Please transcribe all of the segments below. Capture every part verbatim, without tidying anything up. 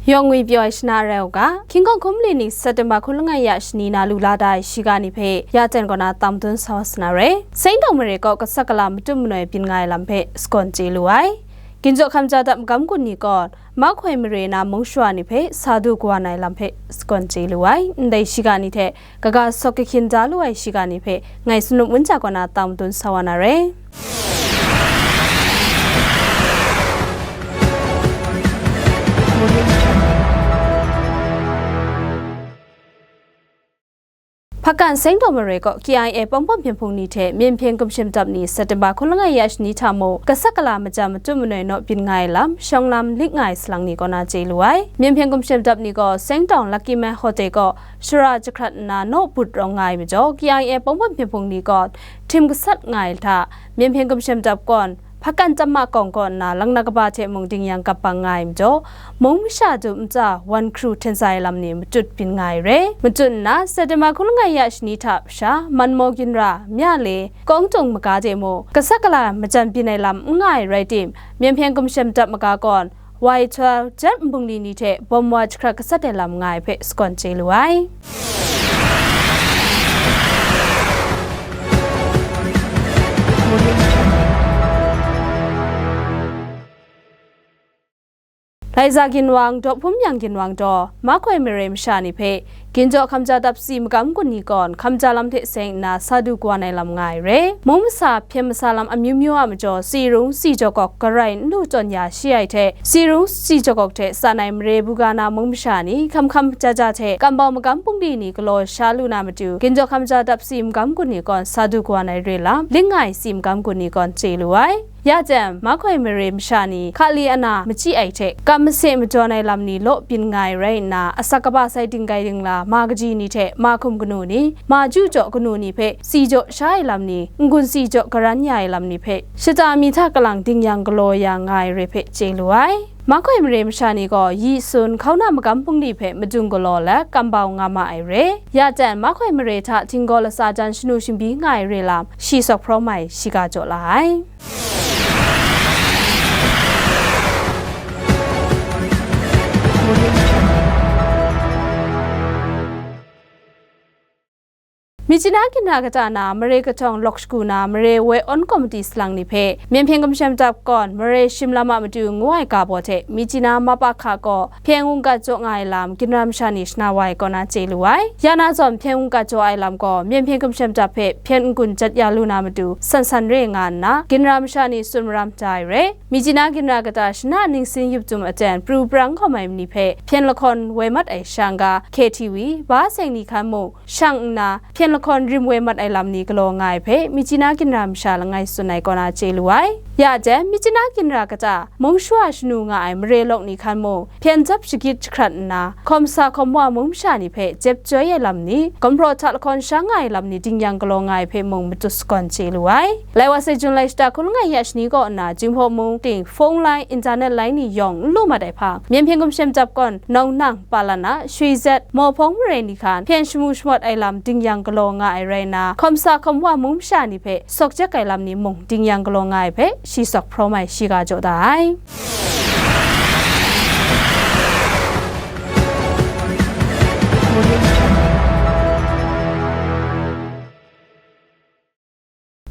Yawng ngwi pyaw ai shana rai u ga, Hkying Hkawng hkum li ni September hku langai ya shani na lu la da ai shiga ni hpe ya ten kaw na tam dun sa wa sa na re. Seng daw mare kaw gasat gala matut manoi byin nga ai lam hpe sagawn chye lu ai. Ginjaw hkamja dap magam gun ni kaw, mahkoi mare na mung shawa ni hpe sa du kawan ai lam hpe sagawn chye lu ai. Ndai shiga ni hte kaga sawk kahkyin da lu ai shiga ni hpe ngai Sanup Wunca kaw na tam dun sa wa na re. Hpakan Seng daw mare kaw K I A pawng pawng hpyen hpung ni hte Myen Hpyen Gumshem Dap ni September hku langai ya shani hta mung, gasat gala majan matut manoi naw byin nga ai lam, shawng lam lik nga ai salang ni kaw na chye lu ai. Myen Hpyen Gumshem Dap ni gaw Seng daw Lucky Man Hotel kaw shara jahkrat nna naw but rawng nga ai majaw, K I A pawng pawng hpyen hpung ni gaw htim gasat nga ai hta, Myen Hpyen Gumshem Dap kaw, Hpakan Tam Ma Kawng kaw nna lang na kaba hte mung ding yang kap bang nga ai majaw, mung masha du nta wan hkru hten sa ai lam ni matut byin nga ai re. Matut nna, September hku langai ya shani hta sha, Manmaw Ginra, Myale, Kawng Tung maga de mung, gasat gala majan byin ai lam n nga ai rai tim, Myen Hpyen Gumshem Dap maga kaw, Y twelve jet nbungli ni hte bawm wa jahkrat gasat ai lam nga ai hpe sagawn chye lu ai. Laiza ginwang, Daw Hpum Yang ginwang daw, mahkoi mare masha ni hpe, Ginjaw hkamja dap si magam gun ni kaw, hkamja lam hte seng nna sa du kawan ai lam nga ai re. Mung masa hpyen masa lam amyu myu a majaw, si rung si jaw gawk garai n lu tawn ya shi ai hte, si rung si jaw gawk hte san ai mare buga na mung masha ni, hkam hkam ja ja hte, kambau magam bungli ni galaw sha lu na matu, Ginjaw hkamja dap si magam gun ni kaw, sa du kawan ai re lam, ling nga ai si magam gun ni kaw, chye lu ai. Ya jem, mahkoi mare masha ni, hkali ana machyi ai hte, kam mase madawn ai lam ni law byin nga ai rai nna, asak kaba sai dinggai dingla, ma kaji ni hte, ma hkum kanu ni, ma ju jaw kanu ni hpe, si jaw sha ai lam ni, n-gun si jaw garan ya ai lam ni hpe, shata mi hta kalang ding yang galaw ya nga ai re hpe chye lu ai. Mahkoi mare masha ni gaw, yi sun, hkauna magam bungli hpe madung galaw let, kambau nga ma ai re. Ya jen, mahkoi mare hta htinggaw latsa jan shanu shingbyi nga ai re lam, shi sawk hprawm ai, shiga jaw la ai. Myitkyina ginra kata na mare kahtawng lawk shagu na mare woi awn komiti salang ni hpe Myen Hpyen Gumshem Dap kaw mare shim lam a matu ngu ai ga baw hte Myitkyina mapa hka gaw hpyen wungga jaw nga ai lam ginra masha ni shana wa ai kaw na chye lu ai. Ya na zawn hpyen wungga jaw ai lam gaw Myen Hpyen Gumshem Dap hpe hpyen n-gun jat ya lu na matu san san re nga nna ginra masha ni tsun maram da ai re. Myitkyina ginra kata shana ningsin yup tum aten pru prang hkawm ai ni hpe hpyen lahkawn woi mat ai shang ga K T V, ba seng ni hkan mung, shang nna, hpyen lahkawn rim woi mat ai lam ni galaw nga ai hpe, Myitkyina ginra masha langai tsun ai kaw na chye lu ai. Ya jen, Myitkyina ginra kata, mung shawa shanu nga ai mare lawk ni hkan mung, hpyen jap shagit jahkrat nna, hkawm sa hkawm wa mung masha ni hpe jep joi ai lam ni, gumhpraw hta lahkawn sha nga ai lam ni ding yang galaw nga ai hpe mung matut sagawn chye lu ai. Lai wa se Jun lai shata hku langai ya shani kaw nna, Jinghpaw mung ting phone line, internet line ni yawng n lu mat ai hpang, Myen Hpyen Gumshem Dap kaw, Nong Nang, Palana, Shwi Zet, Mawhpawng mare ni hkan, hpyen shamu shamawt ai lam ding yang galaw nga ai rai nna, hkawm sa hkawm wa mung masha ni hpe sawk jek ai lam ni mung ding yang galaw nga ai hpe, shi sawk hprawm ai shiga jaw da ai.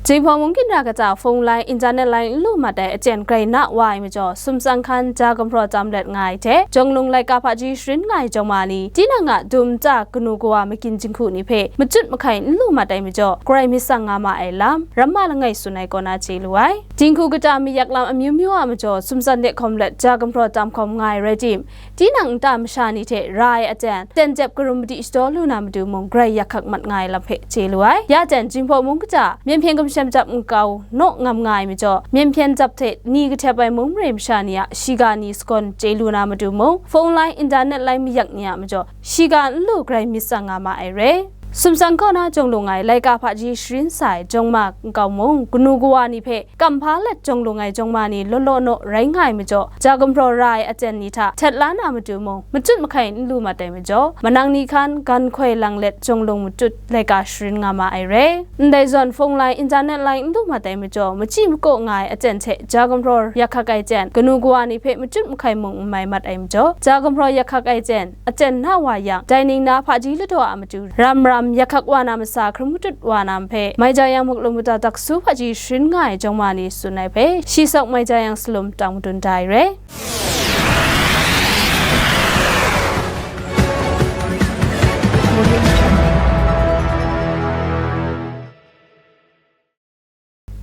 Jinghpaw mung ginra kata phone line, internet line n lu mat ai aten grai na wa ai majaw, sumsang hkan ja gumhpraw tam let nga ai hte, Jawng Lung laika hpaji sharin nga ai jawng ma ni, tinang a dum nta kanu kawa magyin jinghku ni hpe machut mahkai n lu mat ai majaw, grai myit tsang nga ma ai lam, ramma langai tsun ai kaw na chye lu ai. Jinghku kata mayak lam amyu myu a majaw, sumsang de hkawm let ja gumhpraw tam hkawm nga ai rai tim, tinang nta masha ni hte ra ai aten, ten jep karum madi shadaw lu na matu mung grai yak hkak mat nga ai lam hpe chye lu ai. Ya jen, Jinghpaw mung kata, Myen Hpyen Gumshem Dap nkau naw ngam nga ai majaw, Myen Hpyen Dap hte ni kahtep ai mung mare masha ni a shiga ni sagawn chye lu na matu mung, phone line, internet line mayak ni a majaw, shiga n lu grai myit tsang nga ma ai re. Sumsang kaw na jawng lung ai laika hpaji sharin sa ai jawng ma nkau mung, kanu kawa ni hpe kam hpa let jawng lung ai jawng ma ni law law naw rai nga ai majaw, ja gumhpraw ra ai aten ni hta htet la na matu mung, machut mahkai n lu mat ai majaw, manang ni hkan gan hkoi lang let jawng lung matut laika sharin nga ma ai re. Ndai zawn phone line, internet line n lu mat ai majaw, machyi makaw nga ai aten hte ja gumhpraw yak hkak ai jen, kanu kawa ni hpe machut mahkai mung n mai mat ai majaw, ja gumhpraw yak hkak ai jen, aten na wa yang, dai ning na hpaji ladaw a matu, ram ram yak hkak wa na masa, hkrum matut wa na hpe, mai ja yang makalum mata daksu hpaji sharin nga ai jawng ma ni tsun ai hpe, shi sawk mai ja yang salum tang madun da ai re.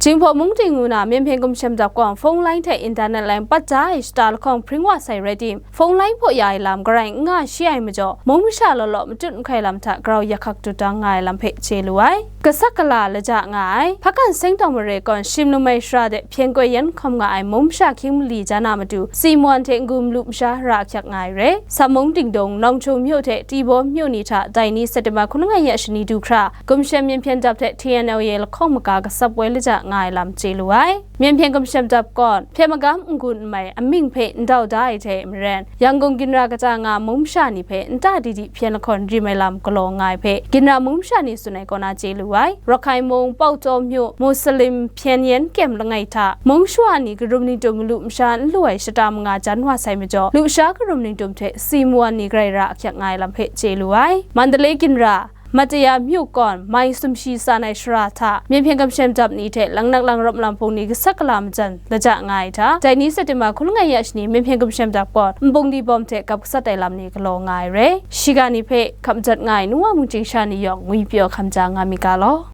Jinghpaw Mungting ngu na Myen Hpyen Gumshem Dap kaw phone line hte internet line pat da ai shata lahkawng hpring wa sai rai tim, phone line hpaw ya ai lam garai n nga shi ai majaw, mung masha law law matut mahkai lam hta grau yak hkak dut dang nga ai lam hpe chye lu ai. Kasak kala laja nga ai, Hpakan Seng Tawng Mare kaw shim lum ai shara de hpyen koi yan hkawm nga ai mung masha hkying mali jan a matu, si mawan hte n-gu malu masha ra ahkyak nga ai re. Sam Mung Dingdung, Nawngchung myu hte Tibaw myu ni hta dai ni September hkun langai ya shani du hkra, Gumshem Myen Hpyen Dap hte T N L A lahkawng maga gasap woi laja nga ai lam chye lu ai. Myen Hpyen Gumshem Dap kaw hpyen magam n-gun n mai amying hpe ndau da ai hte maren, Yangon ginra kata nga mung masha ni hpe nta di di hpyen lahkawn rim ai lam galaw nga ai hpe, ginra mung masha ni tsun ai kaw na chye lu ai. Rakhine mung, Pautaw myu, Muslim hpyen yen kyem langai hta, mung shawa ni karum ningtum malu masha n lu ai shata manga jan wa sai majaw, lusha karum ningtum hte si mawan ni garai ra ahkyak nga ai lam hpe chye lu ai. Mandalay ginra, Mataya myu kaw, mai sumshi san ai shara hta, Myen Hpyen Gumshem Dap ni hte Langnak Langrawp Lampung ni kasak kala majan laja nga ai hta, dai ni September hkun langai ya shani Myen Hpyen Gumshem Dap kaw nbung di bawm hte gap gasat ai lam ni galaw nga ai re. Shiga ni hpe hkap jat nga ai nu wa mungchying sha ni yawng ngwipyaw hkam ja nga mi ga law.